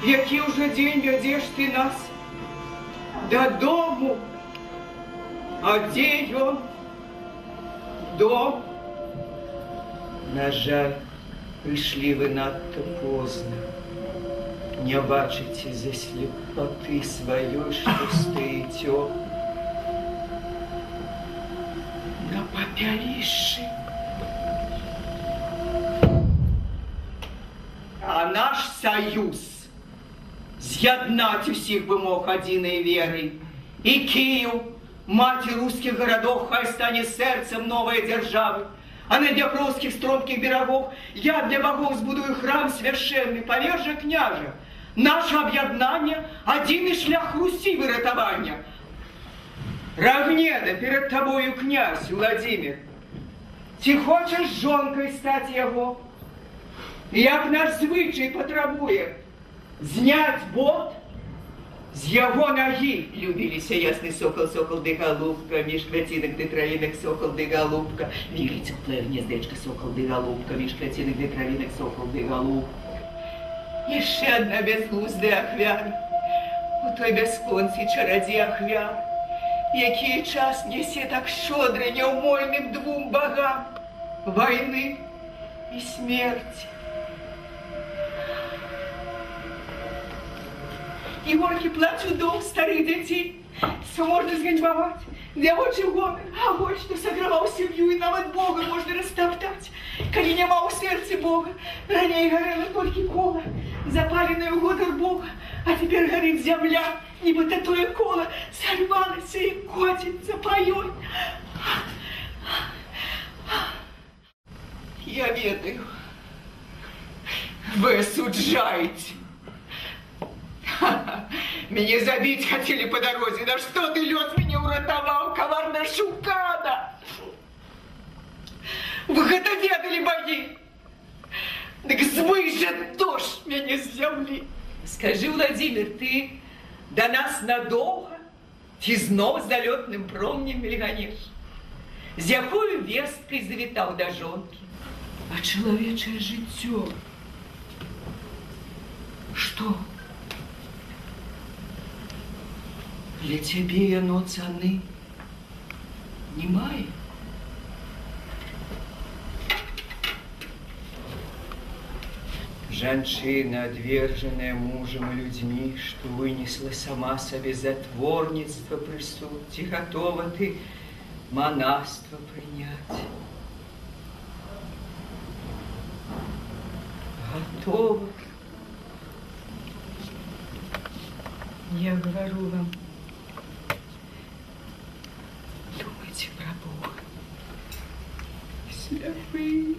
Які ўжо дзень вядзеш ты нас дадому? А дзе ён? Дом? На жаль, прыйшлі вы надта позна. Не бачыце за слепоты сваёй, што стаіце на папялішчы. А наш саюз з'яднаць усіх бы мог адзінай верай. І Кіеў, маці рускіх гарадоў, хай стане сэрцам новай дзяржавы. А на дняпроўскіх стромкіх берагах я для багоў збудую храм свяшчэнны, павер жа, княжа. Наша аб'яднанне адзіны шлях Русі выратавання. Рагнеда, перад табою князь Уладзімір. Ці хочаш жонкай стаць яго? Як наш звычай патрабуе, зняць бот з яго нагі. Любіліся ясны сокал, сокал ды галубка, між квяцінак ды травінак сокал ды галубка. Вілі цёплае гнездечка, сокал ды галубка, між квяцінак ды травінак сокал ды галубка. Яшчэ адна бязглуздая ахвяра у той бясконцай чарадзе ахвяр, якія час несе так шчодра няўмольным двум багам вайны і смерці. І горкі плач удоў старых дзяцей, можна зганьбаваць, дзявочы гомін, агонь, што саграваў сям'ю, і нават Бога можна растаптаць, калі няма ў сэрцы Бога. Раней гарэла толькі кола, запаленае ў гонар Бога, а цяпер гарыць зямля, нібыта тое кола сарвалася і коціцца па ёй. Я ведаю, вы асуджаеце. Мяне забіць хацелі па дарозе. На што ты, лёс, мяне ўратаваў, каварная шукана? Вы гэта ведалі, багі? Дык змый жа то ж мяне з зямлі. Скажы, Уладзімір, ты да нас надоўга ці зноў залётным промнем мільганеш? З якою весткай завітаў да жонкі? А чалавечае жыццё? Што? Для цябе яно цаны не мае? Жанчына, адвержаная мужам і людзьмі, што вынесла сама сабе затворніцтва прысуд, ці гатова ты манаства прыняць? Гатова. Я говорю вам, думайте про Бога. Сляпы.